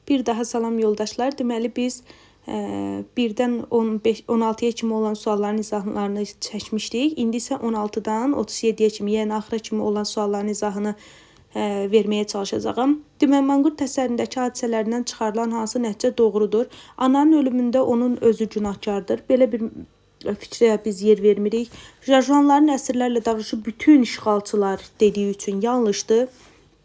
Bir daha salam yoldaşlar. Deməli biz 1-dən 15 16-ya kimi olan sualların izahlarını çəkmişdik. İndi isə 16-dan 37-yə kimi, yəni axıra kimi olan sualların izahını verməyə çalışacağam. Deməli, Manqurt əsərindəki hadisələrdən çıxarılan hansı nəticə doğrudur? Ananın ölümündə onun özü günahkardır. Belə bir fikrə biz yer vermirik. Jajuanların əsirlərlə davranışı bütün işğalçılar dediyi üçün yanlışdır.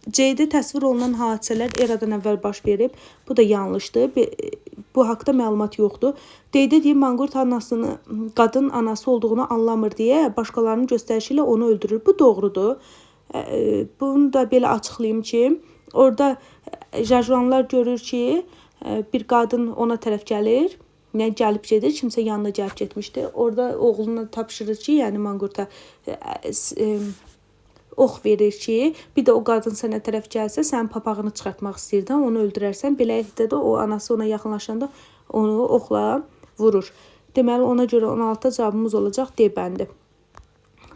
C-də təsvir olunan hadisələr eradan əvvəl baş verib. Bu da yanlışdır. Bu haqda məlumat yoxdur. D-də deyir Manqurt anasını, qadın anası olduğunu anlamır deyə başqalarının göstərişi ilə onu öldürür. Bu doğrudur. Bunu da belə açıqlayım ki, orada Jajuanlar görür ki, bir qadın ona tərəf gəlir. Yəni gəlib gedir, kimsə yanına gəlib getmişdi. Orada oğluna tapşırır ki, yəni Manqurta ox verir ki, bir də o qadın sənə tərəf gəlsə, sənin papağını çıxartmaq istəyir də, onu öldürərsən. Beləliklə də o anası ona yaxınlaşanda onu oxla vurur. Deməli, ona görə 16 cavabımız olacaq D bəndi.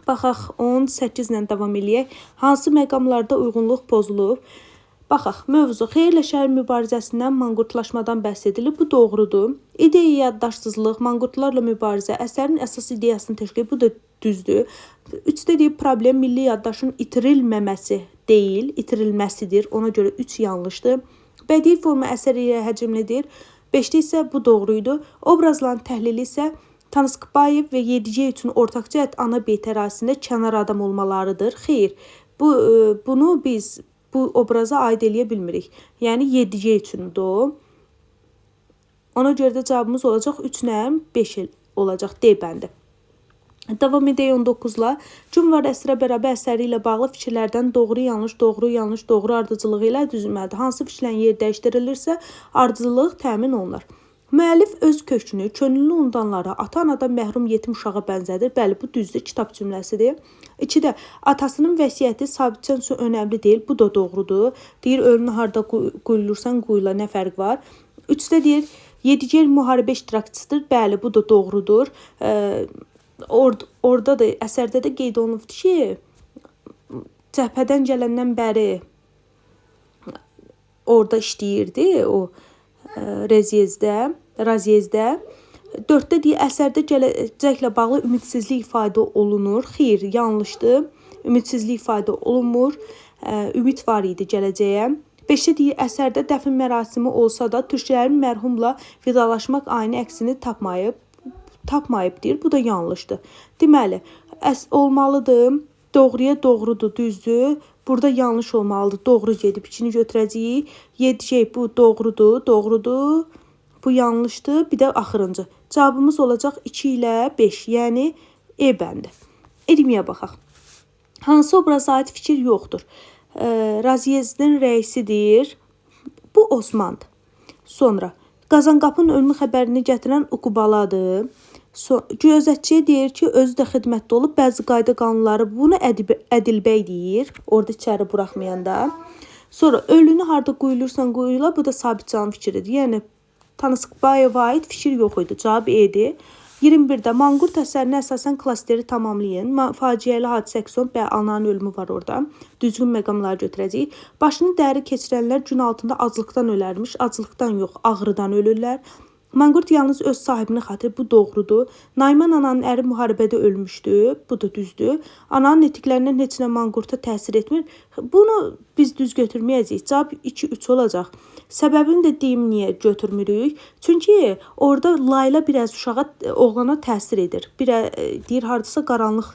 Baxaq, 18 ilə davam eləyək. Hansı məqamlarda uyğunluq pozulub? Baxaq, mövzu xeyirlə şərin mübarizəsindən, manqurtlaşmadan bəhs edilir. Bu doğrudur. İdeya yaddaşsızlıq, manqurtlarla mübarizə əsərin əsas ideyasını təşkil edir. Bu da düzdür. 3-də deyib problem milli yaddaşın itirilməməsi deyil, itirilməsidir. Ona görə 3 yanlışdır. Bədii forma əsər ilə həcmlidir. 5-də isə bu doğru idi. Obrazların təhlili isə Tanıskbayev və Yediyey üçün ortaq cəhət ana beyt ərazisində kənar adam olmalarıdır. Xeyr, bunu biz bu obraza aid eləyə bilmirik. Yəni Yediyey üçündür o. Ona görə də cavabımız olacaq 3 ilə 5 olacaq D bəndi. Davam edək 19-la. Gün var əsrə bərabər əsəri ilə bağlı fikirlərdən doğru, yanlış, doğru, yanlış, doğru ardıcılığı ilə düzülməlidir. Hansı fikirlərin yer dəyişdirilirsə, ardıcıllıq təmin olunur. Müəllif öz kökünü, könüllü unudanlara, ata-anadan məhrum yetim uşağa bənzədir. Bəli, bu düzdür, kitab cümləsidir. 2-də atasının vəsiyyəti Sabitcan üçün önəmli deyil. Bu da doğrudur. Deyir, ölünü harda quyulursan quyula, nə fərq var? 3-də deyir, Yediger müharibə iştirakçısıdır. Bəli, bu da doğrudur. Orada da əsərdə də qeyd olunubdur ki, cəbhədən gələndən bəri orada işləyirdi o Raziyezdə. 4-də deyir, əsərdə gələcəklə bağlı ümidsizlik ifadə olunur. Xeyr, yanlışdır. Ümidsizlik ifadə olunmur. Ümid var idi gələcəyə. 5-də deyir, əsərdə dəfn mərasimi olsa da türklərin mərhumla vidalaşmaq ayini əksini tapmayıb. Tapmayıb deyir. Bu da yanlışdır. Deməli, olmalıdır. Doğruya doğrudur, düzdür. Burada yanlış olmalıdır. Doğru gedib 2-ni götürəcəyik. 7 bu doğrudur, doğrudur. Bu yanlışdır. Bir də axırıncı. Cavabımız olacaq 2 ilə 5, yəni E bəndi. 20-yə baxaq. Hansı obraza aid fikir yoxdur? Raziyezdin rəisidir. Bu Osmandır. Sonra Qazanqapının ölümü xəbərini gətirən Uqubaladır. Gözətçiyə deyir ki, özü də xidmətdə olub, bəzi qayda qanunları bunu Ədilbəy deyir, orada içəri buraxmayanda. Sonra ölünü harda quyulursan quyula, bu da Sabitcanın fikridir. Yəni Tanıskbayeva aid fikir yox idi, cavab E-dir. 21-də Manqurt əsərinə əsasən klasteri tamamlayın. Faciəli hadisə əks olunub, bəli, ananın ölümü var orada. Düzgün məqamları götürəcəyik. Başını dəri keçirənlər gün altında aclıqdan ölərmiş. Aclıqdan yox, ağrıdan ölürlər. Manqurt yalnız öz sahibini xatır, bu doğrudur. Naiman ananın əri müharibədə ölmüşdü, bu da düzdür. Ananın nitqlərindən heç nə Manqurta təsir etmir. Bunu biz düz götürməyəcəyik. Cavab 2-3 olacaq. Səbəbini də deyim niyə götürmürük. Çünki orada Layla biraz uşağa, oğlana təsir edir. Bir deyir hardasa qaranlıq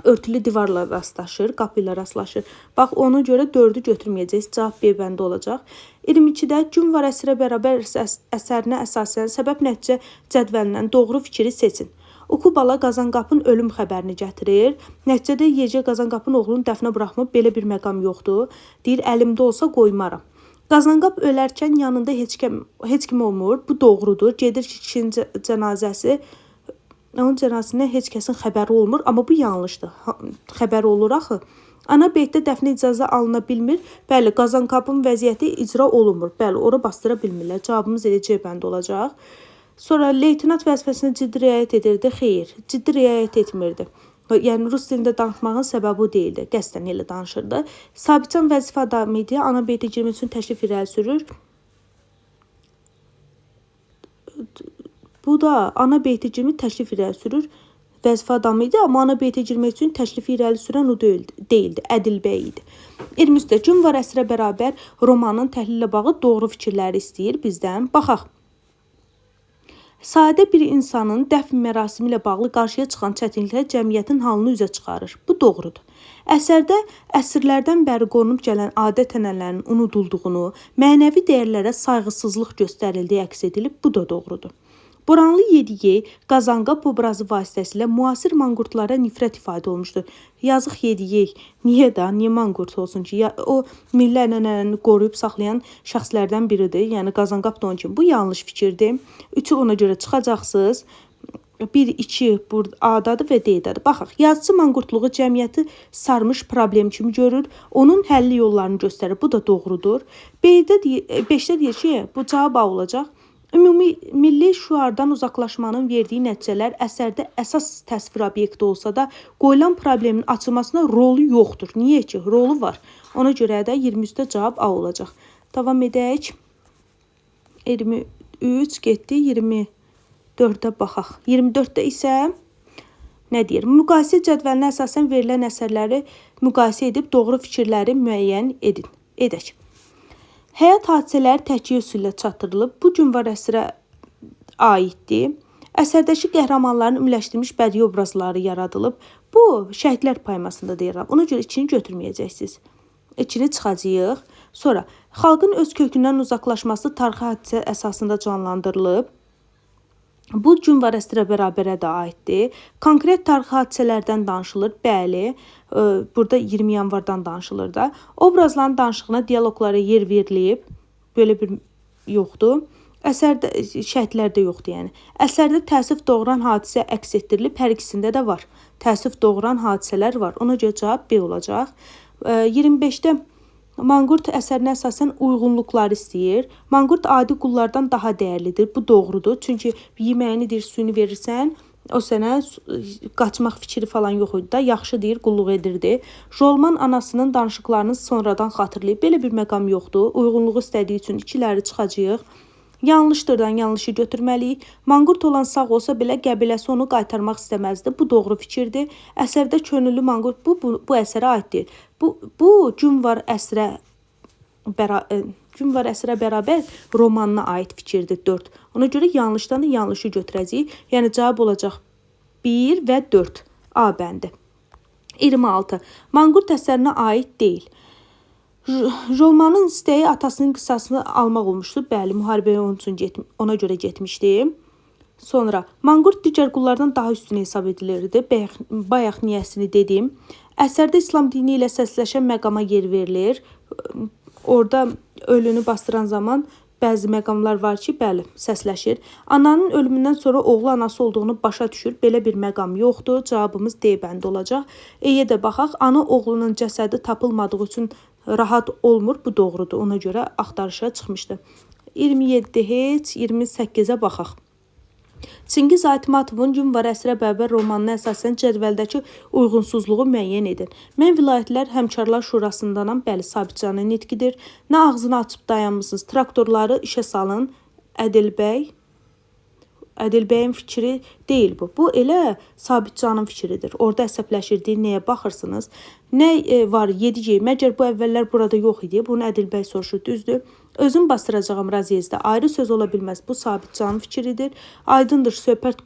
örtülü divarla rastlaşır, qapı ilə rastlaşır. Bax, ona görə 4-ü götürməyəcəyiz. Cavab B bəndi olacaq. 22-də Gün var əsrə bərabər əsərinə əsasən səbəb-nəticə cədvəlindən doğru fikri seçin. Uqubala Qazanqapının ölüm xəbərini gətirir. Nəticədə Yecə Qazanqapının oğlunu dəfnə buraxmır. Belə bir məqam yoxdur. Deyir, əlimdə olsa qoymaram. Qazanqap ölərkən yanında heç kim olmur. Bu doğrudur. Gedir ki, kişinin cənazəsi, onun cənazəsindən heç kəsin xəbəri olmur, amma bu yanlışdır. Xəbəri olur axı. Ana beytdə dəfnə icazə alına bilmir. Bəli, Qazanqapın vəziyyəti icra olunmur. Bəli, ora bastıra bilmirlər. Cavabımız elə C bəndi olacaq. Sonra leytenant vəzifəsinə ciddi riayət edirdi. Xeyr, ciddi riayət etmirdi. Yəni rus dilində danışmağın səbəbi bu deyildi. Qəsdən elə danışırdı. Sabitcan vəzifə adamı idi. Ana beytə girmək üçün təklif irəli sürür. Bu da ana beytə girmir, təklif irəli sürür. Vəzifə adamı idi, amma ana beytə girmək üçün təklifi irəli sürən o deyildi, Ədil bəy idi. 23-də Gün var əsrə bərabər romanın təhlillə bağlı doğru fikirləri istəyir bizdən. Baxaq. Sadə bir insanın dəfn mərasimi ilə bağlı qarşıya çıxan çətinliklər cəmiyyətin halını üzə çıxarır. Bu doğrudur. Əsərdə əsrlərdən bəri qorunub gələn adət-ənənələrin unudulduğunu, mənəvi dəyərlərə sayğısızlıq göstərildiyi əks edilib. Bu da doğrudur. Boranlı Yediye Qazanqap obrazı vasitəsilə müasir manqurtlara nifrət ifadə olmuşdur. Yazıq Yediye. Niyə də? Niyə manqurt olsun ki? Ya, o milli ənənələrini qoruyub saxlayan şəxslərdən biridir. Yəni Qazanqap da onun kimi. Bu yanlış fikirdir. 3-ü ona görə çıxacaqsınız. 1, 2 burada A-dadır və D-dadır. Baxaq, yazıçı manqurtluğu cəmiyyəti sarmış problem kimi görür, onun həlli yollarını göstərir. Bu da doğrudur. B-də 5-də deyir ki, bu cavab A olacaq. Ümumi milli şüardan uzaqlaşmanın verdiyi nəticələr əsərdə əsas təsvir obyekti olsa da, qoyulan problemin açılmasına rolu yoxdur. Niyə ki? Rolu var. Ona görə də 23-də cavab A olacaq. Davam edək. 23 getdi, 24-ə baxaq. 24-də isə nə deyir? Müqayisə cədvəlinə əsasən verilən əsərləri müqayisə edib doğru fikirləri müəyyən edin. Edək. Həyat hadisələri təkyiyə üsullə çatdırılıb. Bu gün var əsrə aiddir. Əsərdəki qəhrəmanların ümumiləşdirilmiş bədii obrazları yaradılıb. Bu Şəhidlər poemasında deyirəm. Ona görə 2-ni götürməyəcəksiniz. 2-ni çıxacağıq. Sonra xalqın öz kökündən uzaqlaşması tarixi hadisə əsasında canlandırılıb. Bu gün var əsrə bərabərə də aiddir. Konkret tarixi hadisələrdən danışılır. Bəli, burada 20 yanvardan danışılır da. Obrazların danışığına, dialoqlara yer verilib. Belə bir yoxdur. Əsərdə şəhidlərdə yoxdur yəni. Əsərdə təəssüf doğuran hadisə əks etdirilib. Hər ikisində də var. Təəssüf doğuran hadisələr var. Ona görə cavab B olacaq. 25-də Manqurt əsərinə əsasən uyğunluqları istəyir. Manqurt adi qullardan daha dəyərlidir. Bu doğrudur. Çünki yeməyini deyir, suyunu verirsən, o sənə qaçmaq fikri falan yox idi da. Yaxşı deyir, qulluq edirdi. Jolman anasının danışıqlarını sonradan xatırlayıb. Belə bir məqam yoxdur. Uyğunluğu istədiyi üçün ikiləri çıxacağıq. Yanlışdırdan yanlışı götürməliyik. Manqurt olan sağ olsa belə qəbiləsi onu qaytarmaq istəməzdi. Bu doğru fikirdir. Əsərdə könüllü manqurt bu əsərə aid deyil. Bu Gün var əsrə Gün var əsrə bərabər romanına aid fikirdir 4. Ona görə yanlışdan da yanlışı götürəcəyik. Yəni cavab olacaq 1 və 4 A bəndi. 26. Manqurt əsərinə aid deyil. Jolmanın istəyi atasının qisasını almaq olmuşdu. Bəli, müharibəyə onun üçün ona görə getmişdi. Sonra manqurt digər qullardan daha üstün hesab edilirdi. Bayaq niyəsini dedim. Əsərdə İslam dini ilə səsləşən məqama yer verilir. Orada ölünü bastıran zaman bəzi məqamlar var ki, bəli, səsləşir. Ananın ölümündən sonra oğlu anası olduğunu başa düşür. Belə bir məqam yoxdur. Cavabımız D bəndi olacaq. E-yə də baxaq. Ana oğlunun cəsədi tapılmadığı üçün rahat olmur. Bu doğrudur. Ona görə axtarışa çıxmışdı. 27 heç, 28-ə baxaq. Çingiz Aytmatovun Gün var əsrə bərabər romanına əsasən cədvəldəki uyğunsuzluğu müəyyən edin. Mən Vilayətlər Həmkarlar Şurasındanam. Bəli, Sabitcanın nitqidir. Nə ağzını açıb dayanmısınız? Traktorları işə salın. Ədil bəy. Ədil bəyin fikri deyil bu. Bu elə Sabitcanın fikridir. Orada əsəbləşirdi. Nəyə baxırsınız? Nə var? 7G. Məgər bu əvvəllər burada yox idi? Bunu Ədil bəy soruşur. Düzdür. Özüm bastıracağam raziyezdə. Ayrı söz ola bilməz. Bu Sabitcanın fikridir. Aydındır. Söhbət